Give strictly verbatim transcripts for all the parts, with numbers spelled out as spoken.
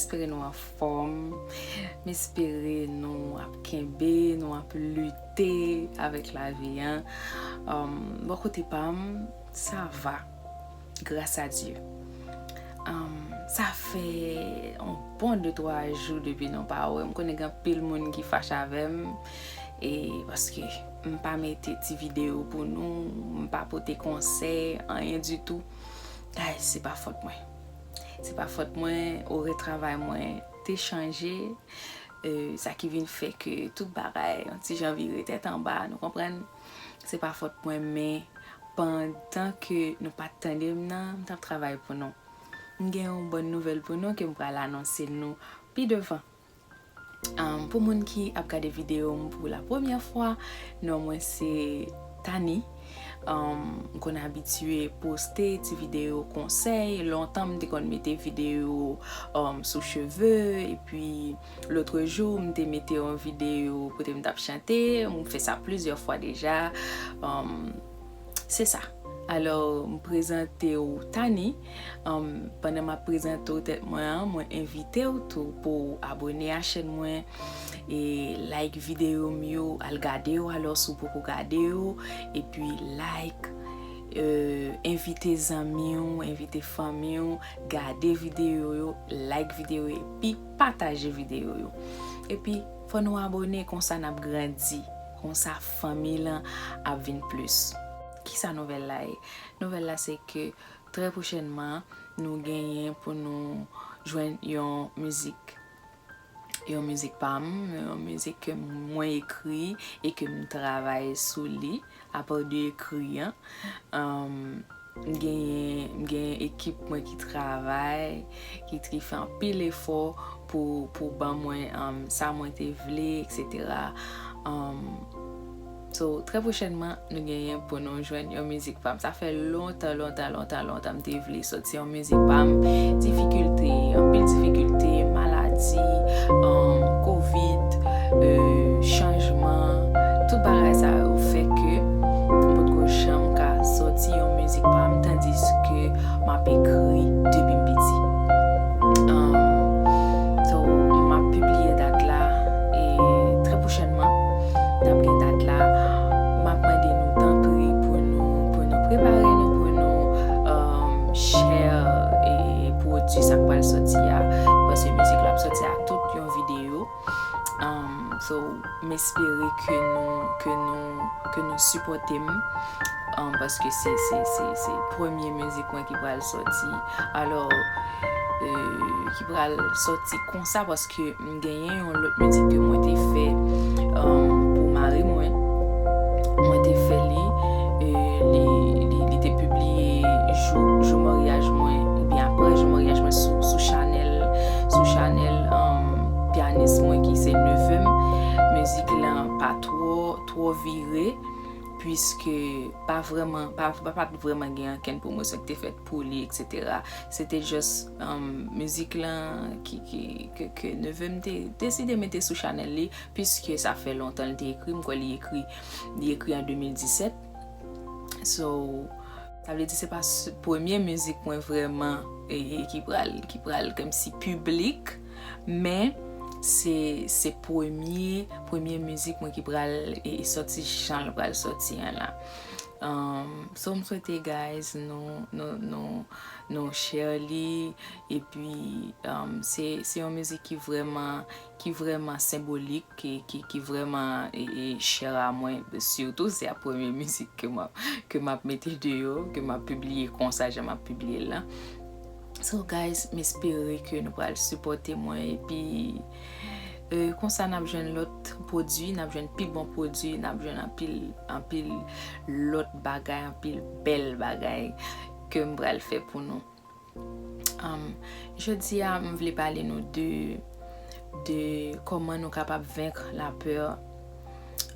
Espere nou anfòm. M espere nou ap kenbe, nou ap lite avèk lavi an. Um, bò kote pa m, sa va. Gras a Dye. Um, sa fè yon bon de twa jou depi nou pa wè. M konnen gen anpil moun ki fache avè m. E paske m pa mete ti videyo pou nou, m pa pote konsèy, anyen ditou. Ay, se pa fòt mwen. Se pa fòt mwen, orè travay mwen te chanje. E, sa ki vin fè ke tout bagay, yon ti jan vire tèt anba, nou konprann? Se pa fòt mwen, men pandan ke nou pa t tande m nan, m t ap travay pou nou. M gen yon bòn nouvèl pou nou ke m pral anonse nou pi devan. Um, pou moun ki ap gade videyo m pou la premyè fwa, non mwen se Tani. Um, m konn abitye poste ti videyo konsèy. Lontan m te konn mete videyo, um, sou cheve. Epi, lotrejou, m te mete yon videyo kote m t ap chante. M fè sa plizyè fwa deja. Um, se sa. Alò, m prezante w Tani. Um, pandan m ap prezante w tèt mwen an, mwen envite w tou pou w abòne a chèn mwen, e like videyo m yo, al gade yo alò si w poko gade yo, epi like, e, envite zanmi w, envite fanmi w, gade videyo yo, like videyo yo, epi pataje videyo yo. Epi, fò nou abòne, konsa n ap grandi, konsa fanmi lan ap vin plis. Kisa nouvèl la ye? Nouvèl la se ke trè pwochènman, nou genyen pou nou jwenn yon mizik. Yon mizik pa m, yon mizik ke mwen ekri e ke m travay sou li, apa de ekri an. Um, m genyen, m genyen ekip mwen ki travay, ki, ki fè anpil efò pou, pou ban mwen, um, sa mwen te vle, et cetera. Um, so, trè pwochènman, nou genyen pou nou jwenn yon mizik pa m. Sa fè lontan, lontan, lontan, lontan m te vle sòti yon mizik pa m. Difikilte, anpil difikilte, maladi, um, kovid, e, chanjman, tout bagay sa yo fè ke m potko janm ka sòti yon mizik pa m, tandiske m ap ekri depi m piti. Um, so, m ap pibliye dat la, e trè pwochènman, n ap gen dat la. M ap mande nou tanpri pou nou, pou nou prepare nou, pou nou, um, share e, e pwodui sa k pral sòti a, paske mizik la ap sòti a tout yon videyo. Um, so, m espere ke nou, ke nou, ke nou sipòte m, um, paske se, se, se, se premye mizik mwen ki pral sòti. Alò, e, ki pral sòti konsa, paske m genyen yon lòt mizik ke mwen te fè, um, pou mari mwen. Mwen te fè li, e, li, li, li te pibliye jou, jou maryaj mwen, oubyen apre jou maryaj mwen sou, sou chanèl, sou chanèl, um, pyanis mwen ki se neve m. Mizik lan pa twò, twò vire, piske pa vrèman, pa, pa, pa t vrèman gen ankenn pwomosyon ki te fèt pou li, et cetera. Se te jis, um, mizik lan ki, ki, ke, ke neve m te deside mete sou chanèl li, piske sa fè lontan l te ekri, m kwè li ekri, li ekri an de mil disèt. So, sa vle di se pa s-, premye mizik mwen vrèman, e, e ki pral, ki pral kòmsi piblik, men se, se premye, premye mizik mwen ki pral, e, e sòti jan l pral sòti an la. Um, so, m swete, guys, nou, nou, nou, nou share li, epi, um, se, se yon mizik ki vrèman, ki vrèman senbolik, ki, ki, ki vrèman, e, e, chè a mwen, sitou se a premye mizik ke m ap, ke m ap mete deyò, ke m ap pibliye konsa, jan m ap pibliye l lan. So, guys, m espere ke nou pral sipòte mwen, epi, e, konsa n ap jwenn lòt pwodui, n ap jwenn pi bon pwodui, n ap jwenn anpil, anpil lòt bagay, anpil bèl bagay ke m pral fè pou nou. Um, jodi a, m vle pale nou de, de kòman nou kapab venk lapè.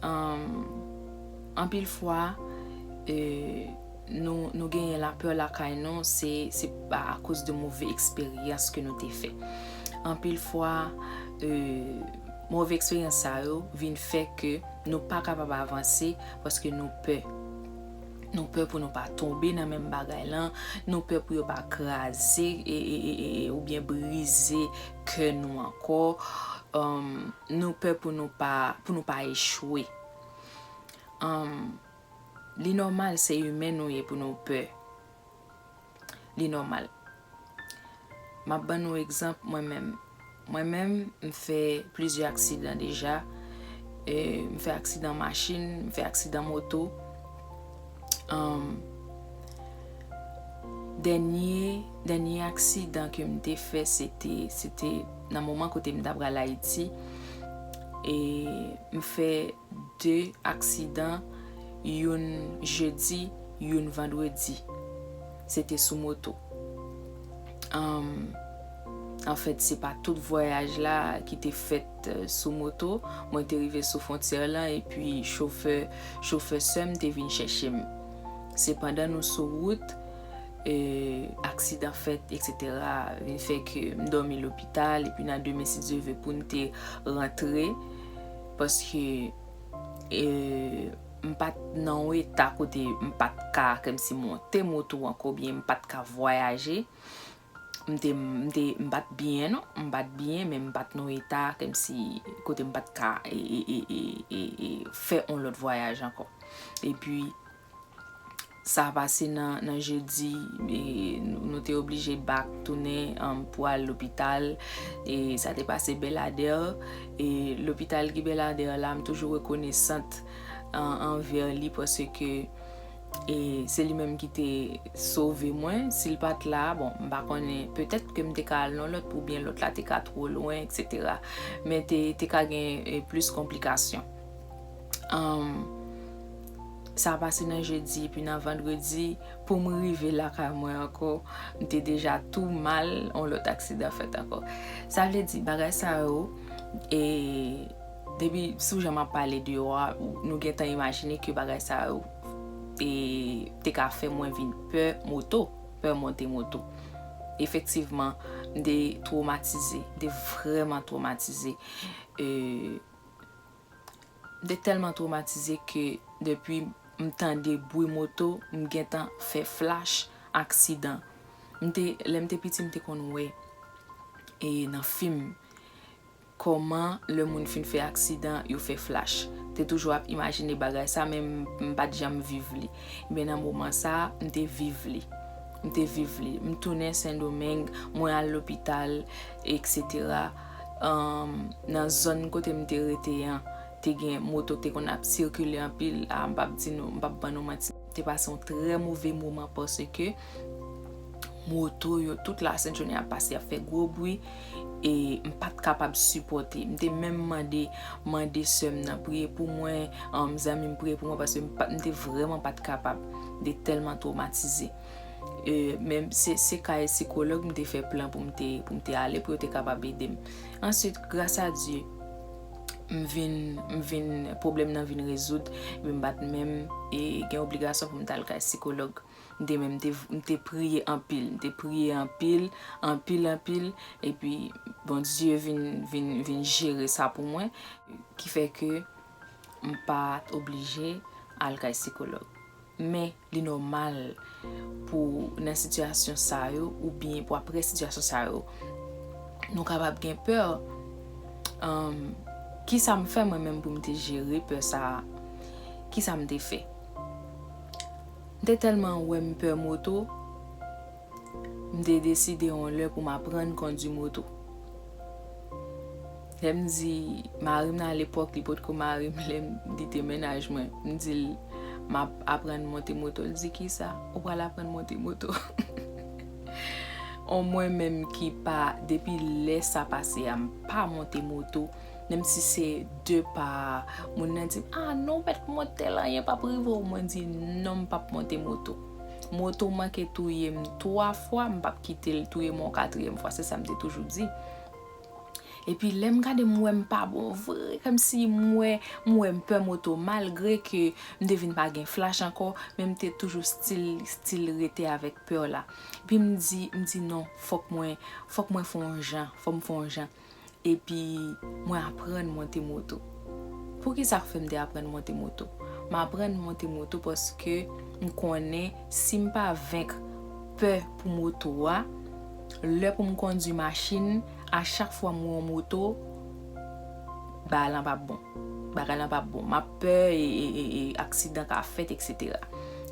Um, anpil fwa, e, nou, nou genyen lapè lakay nou, se, se pa akoz de move eksperyans ke nou te fè. Anpil fwa, e, move eksperyans sa yo vin fè ke nou pa kapab avanse paske nou pè. Nou pè pou nou pa tonbe nan menm bagay lan. Nou pè pou yo pa kraze e, e, e, e, e, oubyen brize kè nou ankò. Um, nou pè pou nou pa, pou nou pa echwe. Um, li nòmal, se imen nou ye pou nou pè. Li nòmal. M ap ban nou egzanp mwen menm. Mwen menm, m fè plizyè aksidan deja. E, m fè aksidan machin, m fè aksidan moto. Anm, dènye, dènye aksidan ke m te fè, se te, se te nan moman kote m t ap pral Ayiti. E m fè de aksidan, youn jedi, youn vandredi. Se te sou moto. Anm, anfèt, se pa tout vwayaj la ki te fèt, eh, sou moto. Mwen te rive sou fwontyè lan, epi chofè, chofè sè m te vin chèche m. Sepandan, nou sou wout, eh, aksidan fèt, etsetera. Vin fè ke m dòmi lopital, epi nan demen, si Dye vle, pou n te rantre, paske, eh, m pa t nan yon eta kote m pa t ka kòmsi monte moto ankò, oubyen m pa t ka vwayaje. M te, m te, m pa t byen, non. M pa t byen, men m pa t nan yon eta kòmsi kote m pa t ka, e, e, e, e, e, e fè yon lòt vwayaj ankò. Epi, sa pase nan, nan jedi, e, nou, nou te oblije back tounen, um, pou al lopital. E sa te pase Bèladè. E lopital ki Bèladè la, m toujou rekonesant an, anvè li, paske, e, se li menm ki te sove mwen. Si l pa t la, bon, m pa konnen, petèt ke m te ka al nan lòt, oubyen lòt la te ka twò lwen, etsetera. Men te, te ka gen, e, plis konplikasyon. Anm, sa pase nan jedi, epi nan vandredi, pou m rive lakay mwen ankò, m te deja tou mal, yon lòt aksidan fèt ankò. Sa vle di, bagay sa yo, e, depi sou jan m ap pale deyò a, ou, nou gentan imajine ke bagay sa yo, e, te ka fè mwen vin pè moto, pè monte moto. Efektivman, m te twomatize, m te vrèman twomatize. E, M te tèlman twomatize ke depi m tande bri moto, m gentan fè flach aksidan. M te, lè m te piti, m te konn wè, e, nan fim, kòman lè moun fin fè aksidan, yo fè flach. M te toujou ap imajine bagay sa, men m, m pa t janm viv li. Men nan moman sa, m te viv li. M te viv li. M tounen Sendomeng, mwen al lopital, etsetera. Anm, nan zòn kote m te rete an, te gen moto k te konn ap sikile anpil. A, m p ap di nou, m p ap ban nou manti. M te pase yon trè move moman paske moto yo tout lasent jounen ap pase, ap fè gwo bri, e m pa t kapab sipòte. M te menm mande, mande sè m nan priye pou mwen, anm, zanmi m priye pou mwen, paske m pa, m te vrèman pa t kapab. M te tèlman twomatize. E, men se, se kay sikològ m te fè plan pou m te, pou m te ale, pou yo te kapab ede m. Answit, gras a Dye, m vin, m vin, pwoblèm nan vin rezoud, epi m pa t menm, e, gen obligasyon pou m t al kay sikològ. M te menm, m te, m te priye anpil, m te priye anpil, anpil, anpil, epi Bondye vin, vin, vin jere sa pou mwen, ki fè ke m pa t oblije al kay sikològ. Men, li nòmal pou nan sitiyasyon sa yo, oubyen pou apre sitiyasyon sa yo, nou kapab gen pè. Anm, kisa m fè mwen menm pou m te jere pè sa a? Kisa m te fè? M te tèlman wè m pè moto, m te deside yon lè pou m aprann kondwi moto. Lè m di mari m nan, alepòk, li potko mari m, lè m, li te mennaj mwen, m di l, "M ap aprann monte moto." L di, "Kisa? Ou pral aprann monte moto?" On mwen menm ki pa, depi lè sa pase a, m pa monte moto. Menm si se de pa, moun nan di m, "A non, ou mèt monte l, anyen p ap rive w." Mwen di, "Non, m p ap monte moto." Moto manke touye m twa fwa, m p ap kite l touye m yon katriyèm fwa. Se sa m te toujou di. Epi lè m gade, m wè m pa bon vre, kòmsi m wè, m wè m pè moto, malgre ke m te vin pa gen flach ankò, men m te toujou still, still rete avèk pè la. Epi m di, m di, "Non, fòk mwen, fòk mwen fè yon jan, fòk m fè yon jan." Epi mwen aprann monte moto. Poukisa k fè m te aprann monte moto? M aprann monte moto paske m konnen si m pa venk pè pou moto a, lè pou m kondui machin, a chak fwa m wè yon moto, bagay lan p ap bon. Bagay lan p ap bon. M ap pè e, e, e, e aksidan ka fèt, etsetera.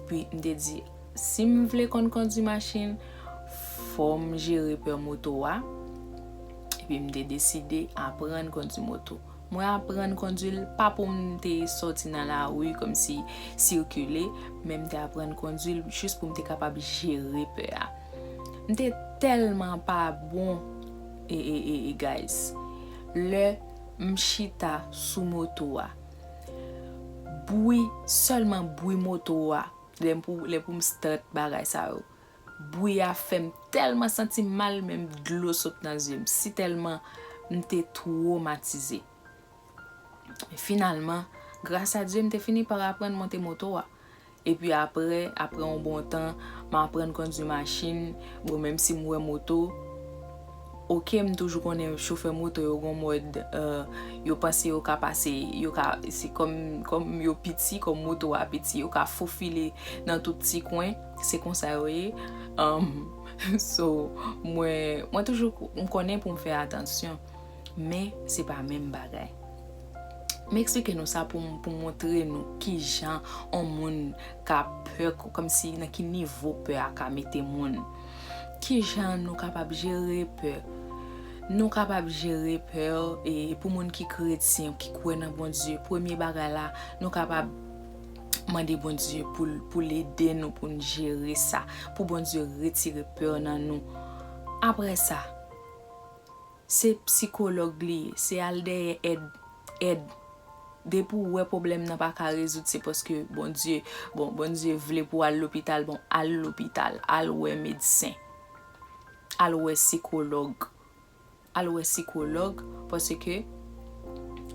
Pi m te di, si m vle konn kondui machin, fò m jere pè moto a. Epi m te deside aprann kondui moto. Mwen aprann kondui l pa pou m te sòti nan lari kòmsi sikile, men m te aprann kondui l jis pou m te kapab jere pè a. M te tèlman pa bon, e, e, e, e, guys. Lè m chita sou moto a, bwi, sèlman bwi moto a, lè m pou, lè pou m start bagay sa yo, bwi a fè m tèlman santi m mal, menm dlo sot nan zye m, si tèlman m te twomatize. Men finalman, gras a Dye, m te fini pa aprann monte moto a. Epi apre, apre yon bon tan, m aprann kondui machin. Bon, menm si m wè moto, oke, m toujou konnen chofè moto yo gon mòd, euh, yo panse yo ka pase, yo ka, se kòm, kòm yo piti, kòm moto a piti, yo ka fofile nan tout ti kwen. Se konsa yo ye. Um, so, mwen, mwen toujou, m konnen pou m fè atansyon. Men, se pa menm bagay. M eksplike nou sa pou m, pou m montre nou kijan yon moun ka pè, kòmsi nan ki nivo pè a ka mete moun. Kijan nou kapab jere pè? Nou kapab jere pè, e pou moun ki kretyen, ki kwè nan Bondye, premye bagay la, nou kapab mande Bondye pou l, pou l ede nou, pou n jere sa, pou Bondye retire pè nan nou. Apre sa, se sikològ li ye, se al dèyè èd, èd. Depi w wè pwoblèm nan pa ka rezoud, se paske Bondye, bon, Bondye vle pou w al lopital, bon, al lopital, al wè medsen, al wè sikològ, al wè sikològ, paske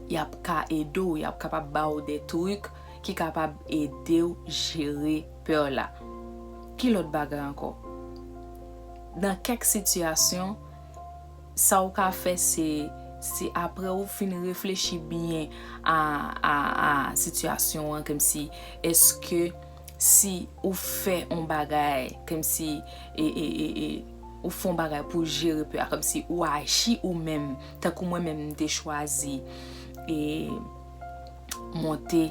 y ap ka ede w, y ap kapab ba w de trik ki kapab ede w jere pè w la. Ki lòt bagay ankò? Nan kèk sitiyasyon, sa w ka fè se, se apre w fin reflechi byen a, a, a sitiyasyon an, kòmsi, èske si ou fè yon bagay, kòmsi, e, e, e, e, ou fè yon bagay pou jere pè a, kòmsi ou aji ou menm, tankou mwen menm, m te chwazi, e, monte,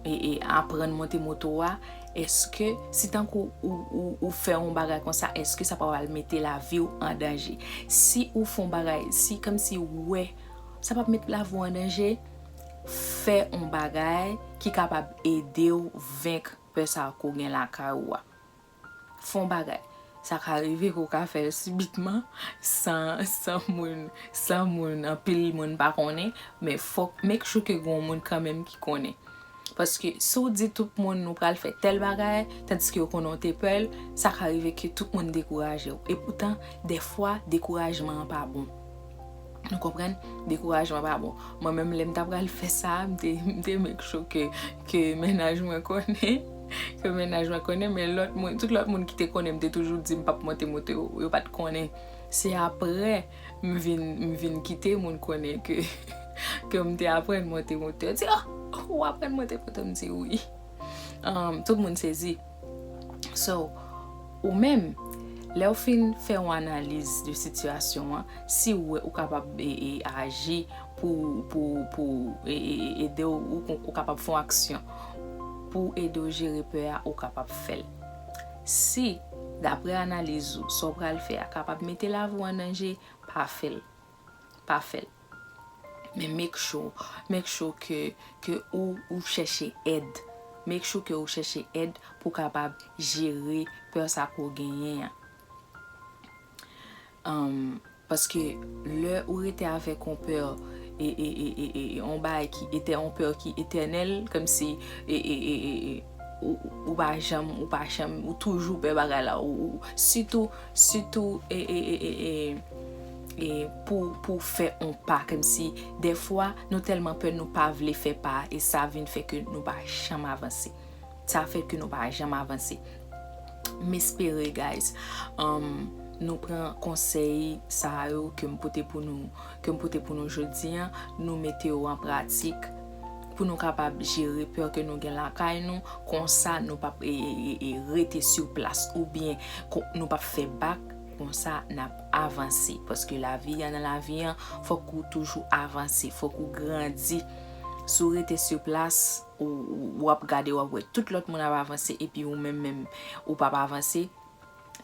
e, e, aprann monte moto a, èske, si tankou ou, ou, ou fè yon bagay konsa, èske sa pa pral mete lavi w an danje? Si ou fè yon bagay, si kòmsi ou wè, sa p ap met lavi w an danje, fè yon bagay ki kapab ede w venk pè sa a ke w gen lakay ou a. Fè yon bagay. Sa ka rive ke w ka fè l sibitman, san, san moun, san moun, anpil moun pa konnen, men fòk make sure ke gen yon moun kanmenm ki konnen. Paske si w di tout moun ou pral fè tèl bagay, tandiske yo konnen w te pè l, sa ka rive ke tout moun dekouraje w. E poutan, dèfwa, dekourajman an pa bon. Nou konprann? Dekourajman pa bon. Mwen menm, lè m ta pral fè sa, m te, m te make sure ke, ke mennaj mwen konnen, ke mennaj mwen konnen, men lòt moun, tout lòt moun ki te konnen m te toujou di m p ap monte moto, yo, yo pa t konnen. Se apre m vin, m vin kite moun konnen ke, ke m te aprann monte moto. Yo di, "Oh, ou aprann monte moto?" M di, "Wi." Um, tout moun sezi. So, ou menm, lè w fin fè yon analiz de sitiyasyon an, si w wè ou kapab, e, e, aji pou, pou, pou, e, e, e, ede w, ou, ou kapab fè yon aksyon pou ede w jere pè a, ou kapab fè l. Si, dapre analiz ou, sa w pral fè a kapab mete lavi w an danje, pa fè l. Pa fè l. Men make sure, make sure ke, ke ou, ou chèche èd. Make sure ke ou chèche èd pou kapab jere pè sa ke w genyen an. Um, paske lè ou rete avèk yon pè, e, e, e, e, e, e, yon bagay ki etè-, yon pè ki etènèl, kòmsi, e, e, e, e, e, ou, ou pa janm, ou pa janm, ou toujou pè bagay la, ou, ou, sitou, sitou, e, e, e, e, e, e, pou, pou fè yon pa, kòmsi, dèfwa, nou tèlman pè, nou pa vle fè pa, e sa vin fè ke nou pa janm avanse. Sa fè ke nou pa janm avanse. M espere, guys, um, nou pran konsèy sa yo ke m pote pou nou, ke m pote pou nou jodi an, nou mete yo an pratik. pou nou kapab jere pè ke nou gen lakay nou, konsa nou p ap e, e, e, e rete sou plas oubyen nou p ap fè bak, konsa n ap avanse. Paske lavi a, nan lavi an, fòk ou toujou avanse, fòk ou grandi. Si w rete sou plas, ou, ou, w ap gade, w ap wè tout lòt moun ap avanse epi ou menm, menm, ou p ap avanse.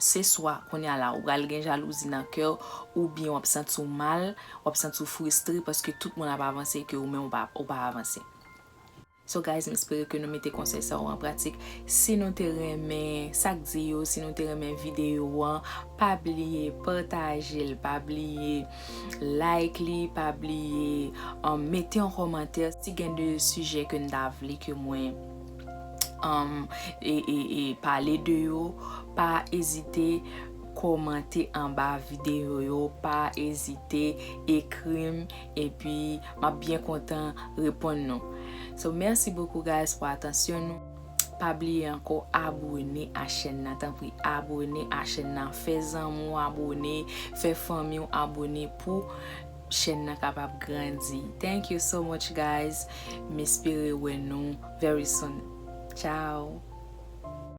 Se swa kounye a la ou pral gen jalouzi nan kè w, oubyen w ap santi w mal, w ap santi w fristre paske tout moun ap avanse ke ou menm ou pa, ou pa avanse. So guys, m espere ke nou mete konsèy sa yo an pratik. Si nou te renmen sa k di yo, si nou te renmen videyo an, pa bliye pataje l, pa bliye like li, pa bliye um, mete yon kòmantè si gen de sijè ke n ta vle ke mwen um, e, e, e pale de yo, pa ezite kòmante anba videyo yo, pa ezite ekri m, epi m ap byen kontan reponn nou. So, mèsi bokou, guys, pou atansyon nou. Pa bliye ankò abone a chèn nan, tanpri abone a chèn nan, fè zanmi w abone, fè fanmi w abone pou chèn nan kapab grandi. Thank you so much, guys. M espere wè nou very soon. Ciao.